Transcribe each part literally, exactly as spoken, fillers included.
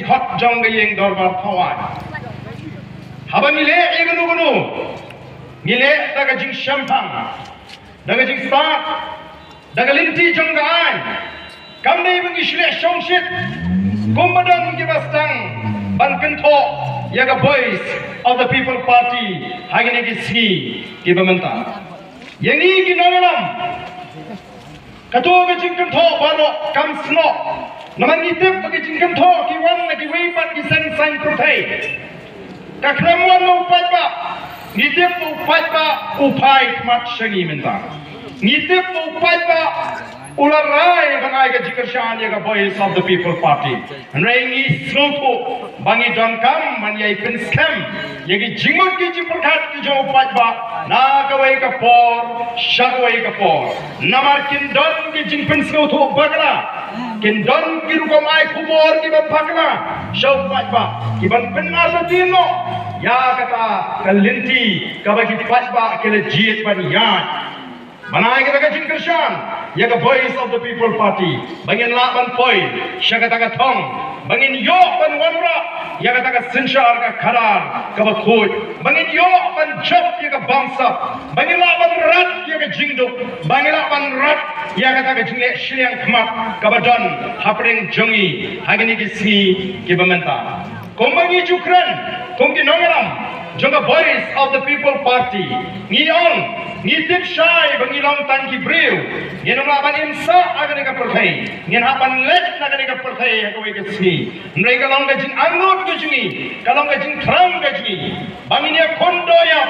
hok jong ka ïing dorbar thawai. Haba ngi leh ïa kano kano, ngi leh da ka jingshemphang, da ka jingstad, da ka lynti jong ka aiñ. Kam dei ba ngi shleh shongshit kumba don kiba sdang ban kynthoh ïa ka Voice of the People Party ha kine ki sngi kiba mynta. Ïa ngi ki nongïalam, kato ka jingkynthoh baroh kam snoh. Namar ngi tip ba ka jingkynthoh ki wan na kiwei pat ki seng saiñ pyrthei. Ka khlem wan na u paidbah, ngi tip ba u paidbah u phai khmat sha ngi mynta. Ngi tip ba u paidbah u la rai ban ai ka jingkyrshan ïa ka Voice of the People Party. Hynrei ngi sngewthuh ba ngi donkam ban ïai pynskhem ïa ki jingmut ki jingpyrkhat ki jong u paidbah na kawei ka por sha kawei ka por. Namar kin don ki jingpynsngewthuh bakla, kin don ki rukom ai khubor kiba bakla sha u paidbah, ki ban pynartatien noh ïa kata ka lynti kaba ki paidbah ki la jied ban ïaid. Ban ai kata ka jingkyrshan ïa ka Voice of the People Party, ba ngin lah ban poi sha kata ka thong, ba ngin ïoh ban wanrah ïa kata ka synshar ka khadar kaba khuid, ba ngin ïoh ban jop ïa ka bamsap, ba ngin lah ban rat ïa ka jingduk, ba ngin lah ban rat ïa kata ka jingleh shiliang khmat kaba don hapdeng jong ngi ha kine ki sngi kiba mynta. Kumba ngi ju kren kum ki nongïalam jong ka Voice of the People Party, ngi ong, ngi tip shai ba ngi long tang ki briew. Ngin ym lah ban im sah ha kane ka pyrthei, ngin hap ban leit na kane ka pyrthei ha kawei ka sngi. Hynrei ka long ka jingangnud ka jong ngi, ka long ka jingthrang ka jong ngi ba ngin ïakhun dohnud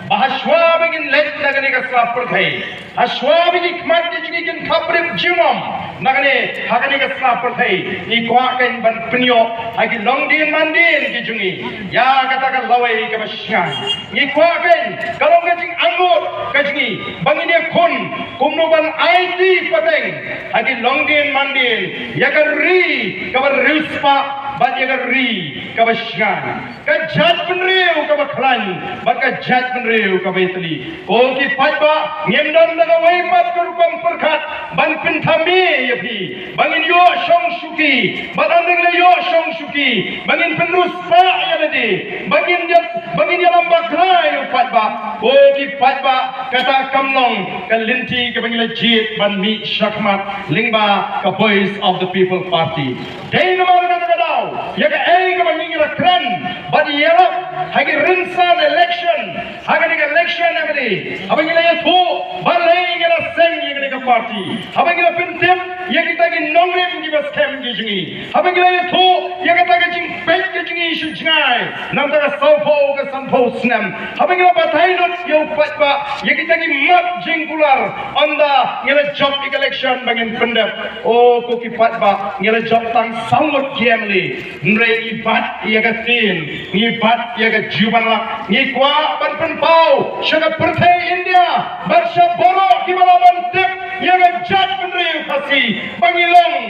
ba hashwa ba ngin leit na kane ka sla pyrthei, hashwa ba ki khmat ki jong ngi kin khapbrip junom na kane ha kane ka sla pyrthei, ngi kwah kein ban pynïoh ha ki longdien mandien ki jong ngi ïa kata ka lawei kaba shngaiñ. Ngi kwah kein, ka long ka jingangnud ka jong ngi ba ngin ïakhun kumno ban aiti pateng ha ki longdien mandien ïa ka ri kaba riewspah bad ïa ka ri kaba shngaiñ. Ka jaitbynriew kaba khlaiñ bad ka jaitbynriew kaba ïatylli. Ko ki paidbah, ngim don da kawei pat ka rukom pyrkhat ban pynthame ïa phi ba ngin ïoh shong shuki, ba dang dang la ïoh shong shuki, ba ngin pynriewspah ïa lade, ba ngin ïa, ba ngin ïalam bakla ïa u paidbah. Ko ki paidbah, kata kam long ka lynti kaba ngi la jied ban mih shakhmat lyngba ka Voice of the People Party. Dei namar kata ka daw, ïa kaei kaba ngi la kren bad ïarap ha ki rynsan election, ha kane ka election MLA, haba ngi la ïathuh balei ngi la seng ïa kane ka party, haba ngi la pyntip ïa kita ki nongrim kiba skhem ki jong ngi, haba ngi la ïathuh ïa kata ka jingpeit ka jong ngi sha jngai na kata ka sawphew ka sanphew snem, haba ngi la batai lut ïa u paidbah ïa kita ki map jingkular, ynda ngi la jop ïa ka election ba ngin pyndep. O ko ki paidbah, ngi la jop tang saw ngut ki MLA, hynrei ngi bat ïa ka ktien, ngi bat ïa ka jubab, ngi kwah ban pynpaw sha ka pyrthei India bad sha baroh kiba lah ban tip ïa ka jaitbynriew Khasi ba ngi long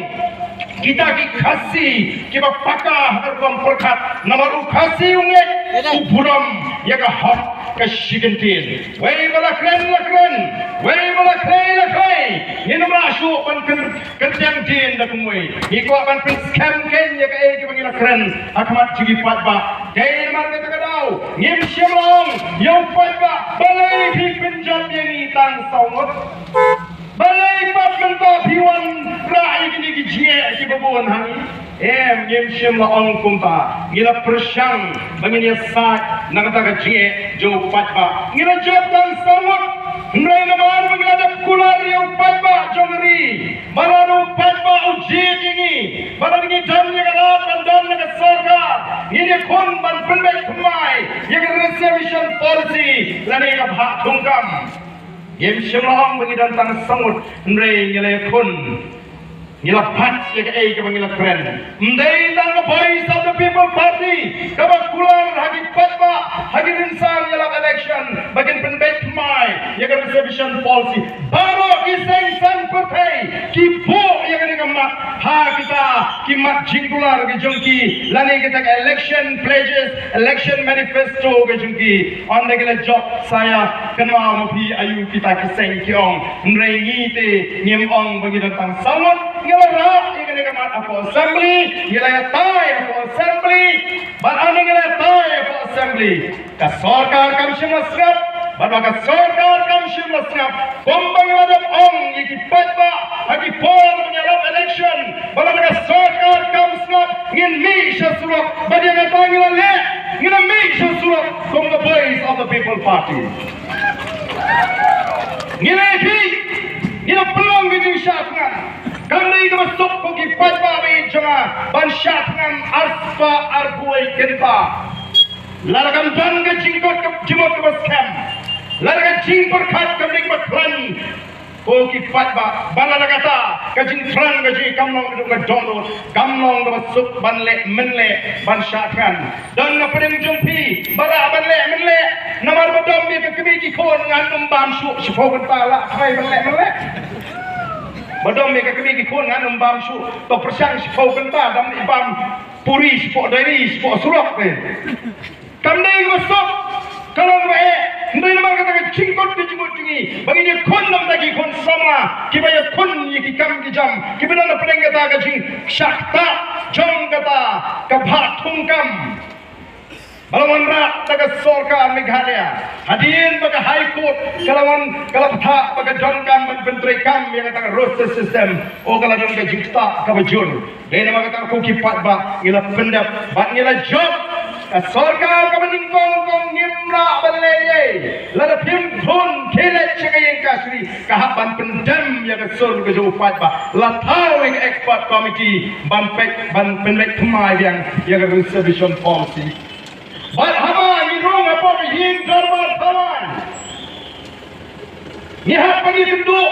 kita ki Khasi kiba paka ha ka rukom pyrkhat. Namar u Khasi u ngeit, u burom ïa ka hok ka shi kyntien. Wei ba la kren la kren, wei ba la khlei la khlei, ngin ym lah shuh ban kren kyrteng dien da kumwei. Ngi kwah ban pynskhem kein ïa kaei kaba ngi la kren ha khmat jong ki paidbah. Dei namar kata ka daw ngim shym la ong ïa u paidbah balei phi pynjot ïa ngi tang saw ngut. Balei pat mynta phi wanrah ïa kine ki jingeh kiba bun ha ngi. Em, ngim shym la ong kumta. Ngi la pyrshang ba ngin ïasaid na kata ka jingeh jong u paidbah. Ngi la jop tang saw ngut. Hynrei namar ba ngi la dep kular ïa u paidbah jong ka ri, ba lada u paidbah u jied ïa ngi, ba lada ngi don ïa ka lad ban don na ka sorkar, ngin ïakhun ban pynbeit thymmai ïa ka reservation policy lane ka bhah thungkam. Ngim shym la ong ba ngi don tang saw ngut, hynrei ngi la ïakhun. Ngi la bat ïa kaei kaba ngi la kren. Ym dei tang ka Voice of the People Party kaba kular ha ki paidbah ha ki rynsan ïalap election ba kin pynbeit thymmai ïa ka reservation policy. Baroh ki seng saiñ pyrthei ki buh ïa kane ka mat ha kita ki mat jingkular ki jong ki, lane kita ka election pledges, election manifesto ki jong ki. Ynda ki la jop sa ïa kynmaw ma phi aïu kita ki seng ki ong. Hynrei ngi te ngim ong ba ngi don tang saw ngut. Ngi la rah ïa kane ka mat hapoh assembly, ngi la ïatai hapoh assembly. Bad ynda ngi la ïatai hapoh assembly, ka sorkar kam shym la sngap. Bad ba ka sorkar kam shym la sngap, kumba ngi la dep ong ïa ki paidbah ha ki por ba ngi la lap election, ba lada ka sorkar kam sngap, ngin mih sha surok. Bad ïa kata ngi la leh, ngi la mih sha surok kum ka Voice of the People Party. Ngi la ïa phi, ngi la pynlong ka jingshah thngan. Kam dei kaba suk ko ki paidbah ba ïeit jong nga ban shah thngan arspah arphew wei kynta. Lada kam don ka jingkut ka jingmut kaba skhem, lada ka jingpyrkhat kam dei kaba khlaiñ, ko ki paidbah, ba lada kata ka jingthrang ka jong ngi kam long ka dohnud, kam long kaba suk ban leh mynleh ban shah thngan. Don na pdeng jong phi ba lah ban leh mynleh, namar ba dom ïa ka kmie ki khun ngan ym bam shuh shiphew kynta, lah trai ban leh mynleh. Ba dom ïa ka kmie ki khun ngan ym bam shuh, to pyrshang shiphew kynta, dang ym bam puri shapoh diary, shapoh surok te. Kam dei kaba suk, ka long kaba eh. Hynrei namar kata ka jingkut ka jingmut jong ngi, ba ngin ïakhun na bynta ki khun samla kiba ïakhun ïa ki kam ki jam, kiba don na pdeng kata ka jingshah ktah jong kata ka bhah thungkam ba la wanrah da ka sorkar Meghalaya. Hadien ba ka High Court ka la wan, ka la bthah ba ka donkam ban pyntreikam ïa kata ka roster system, oh ka la don ka jingktah kaba jur. Dei namar kata ko ki paidbah ngi la pyndep bad ngi la jop. Ka sorkar kaba nyngkong kong ngim lah ban leh ei ei. Lada phim thun khie leit sha ka ïing kashari, ka hap ban pyndem ïa ka sur ka jong u paidbah. La thaw ïa ka expert committee ban peit, ban pynleit thymmai biang ïa ka reservation policy. Bad haba ngi rung hapoh ka ïing dorbar thawaiñ, ngi hap ban ïakynduh.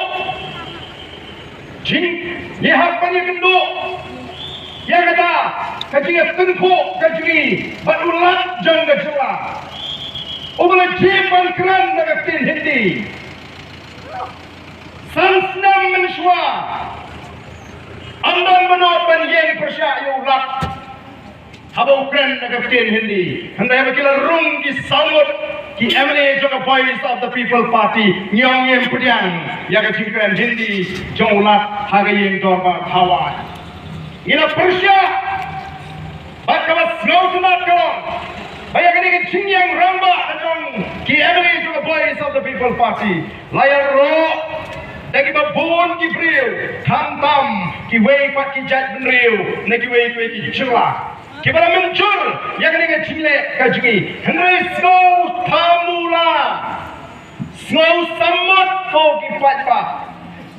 Jing, ngi hap ban ïakynduh ïa kata ka jingïatyngkhuh ka jong ngi bad u Lat jong ka jylla, uba la jied ban kren da ka ktien Hindi. San snem mynshuwa, ym don ba nod ban ïeng pyrshah ïa u Lat haba u kren da ka ktien Hindi. Hynrei haba ki la rung ki saw ngut ki M L A jong ka Voice of the People Party, ngi ong ngim pdiang ïa ka jingkren Hindi jong u Lat ha ka ïing dorbar thawaiñ. Ngi la pyrshah, bad kaba sngewtynnat ka long ba ïa kane ka jingïeng rangbah ka jong ki M L A jong ka Voice of the People Party la ïaroh da kiba bun ki briew, khamtam kiwei pat ki jaitbynriew na kiwei kiwei ki jylla, kiba la mynjur ïa kane ka jingleh ka jong ngi. Hynrei sngewthuh mo la, sngewsammut ko ki paidbah,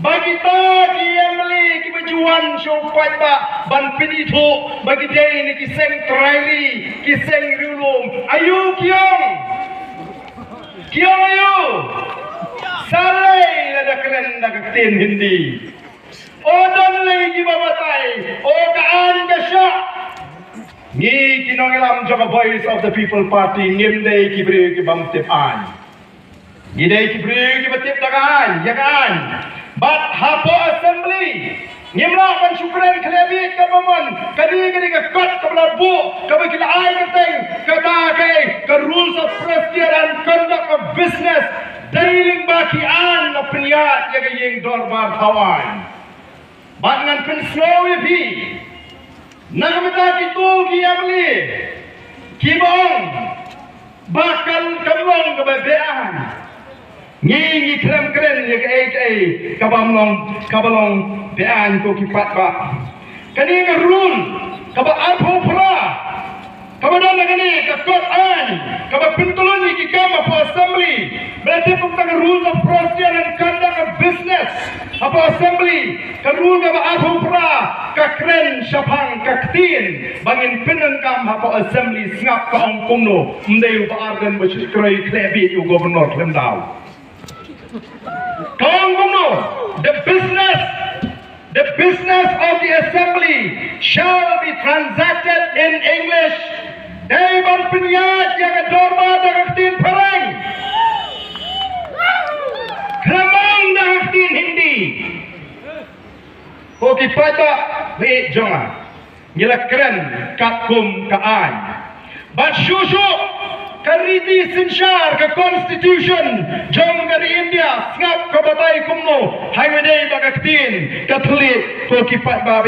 ba kita ki M L A kiba ju wan sha u paidbah ban pynithuh ba ki dei na ki seng trai ri, ki seng riewlum, aïu ki ong? Ki ong aïu? Sa lei lada kren da ka ktien Hindi. O don lei kiba batai, o ka aiñ ka shah. Ngi ki nongïalam jong ka Voice of the People Party ngim dei ki briew ki bym tip aiñ. Ngi dei ki briew kiba tip da ka aiñ, ïa ka aiñ. Bad hapoh assembly ngim lah ban shu kren khlem bit, kaba mon kane ka dei ka kot kaba la buh, kaba ki la ai kyrteng kata ka, ka Rules of Procedure and Conduct of Business. Dei lyngba ki aiñ la pynïaid ïa ka ïing dorbar thawaiñ. Bad ngan pynsngew ïa phi, na ka bynta kito ki M L A kiba ong ba kan, kam long kaba beaiñ. Ngi, ngi khlem kren ïa kaei kaei kaba ym long, kaba long beaiñ ko ki paidbah. Kane ka rule kaba arphew phra kaba don ha kane ka kot aiñ kaba pyntyllun ïa ki kam hapoh assembly, ba la tip kum ka Rules of Procedure and Conduct of Business hapoh assembly, ka rule kaba arphew phra ka kren shaphang ka ktien ba ngin pyndonkam hapoh assembly. Sngap ka ong kumno, ym dei u Bah Ardent ba shu kren khlem bit, u governor khlem daw. Ka ong kumno, the business, the business of the assembly shall be transacted in English. Dei ban pynïaid ïa ka dorbar da ka ktien phareng, khlem da ka ktien Hindi. Ko ki paidbah ba ïeit jong nga, Ngi la kren katkum ka aiñ. Bad shuh shuh ka riti synshar, ka constitution jong ka ri India sngap ka batai kumno, ha kaba ïadei bad ka ktien ka thylliej ko ki paidbah.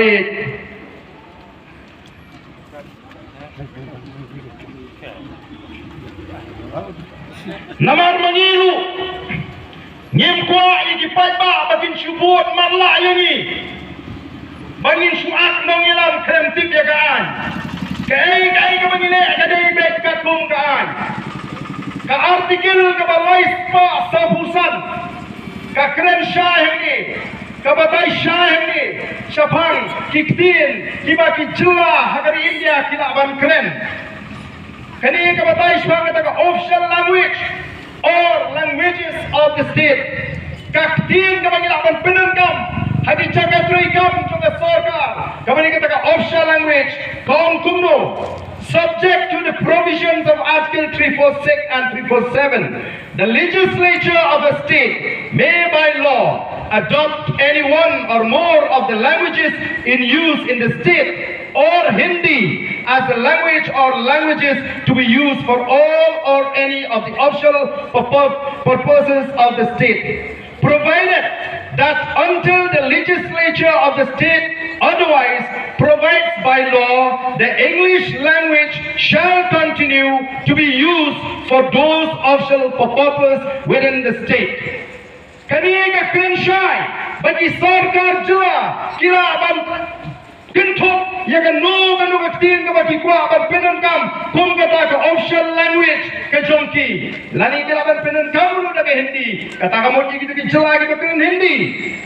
Namar ma ngi ruh ngim kwah ïa ki paidbah ba kin shu bud matlah ïa ngi, ba ngin shu ak nongïalam khlem tip ïa ka aiñ. Kaei kaei kaba ngi leh ka dei beit katkum ka aiñ. Ka article kaba lai spah saphew san ka kren shai hangne, ka batai shai hangne shaphang ki ktien kiba ki jylla ha ka ri India ki lah ban kren. Kane ka batai shaphang kata ka official language or languages of the state. Ka ktien kaba ngi lah ban pyndonkam ha ki jaka treikam jong ka sorkar, kaba ngi kata ka official language, ka ong kumno: Subject to the provisions of Article three four six and three four seven, the legislature of a state may by law adopt any one or more of the languages in use in the state or Hindi as a language or languages to be used for all or any of the official purpo-, purposes of the state, provided that until the legislature of the state otherwise provides by law, the English language shall continue to be used for those official purposes within the state. Kane ka kren shai ba ki sorkar jylla ki lah ban kynthup ïa kano kano ka ktien kaba ki kwah ban pyndonkam kum kata ka official language ka jong ki. Lane ki lah ban pyndonkam ruh da ka Hindi. Kata ka mut ïa kito ki jylla kiba kren Hindi.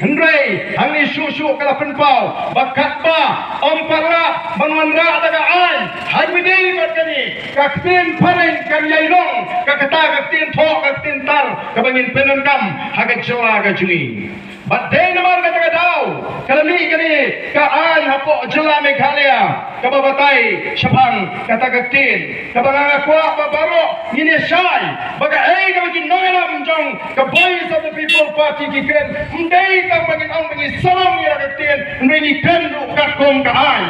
Hynrei hangne shuh shuh ka la pynpaw ba katba ym pat lah ban wanrah da ka aiñ, ha kaba ïadei bad kane, ka ktien phareng kan ïai long ka kata ka ktien thoh, ka ktien tar kaba ngin pyndonkam ha ka jylla ka jong ngi. Bad dei namar kata ka daw ka la mih kane ka aiñ hapoh jylla Meghalaya kaba batai shaphang kata ka ktien, kaba nga kwah ba baroh ngin ïa shai ba kaei kaba ki nongïalam jong ka Voice of the People Party ki kren, ym dei tang ba ngin ong ba ngi sarong ïa ka ktien, hynrei ngi kren ruh katkum ka aiñ.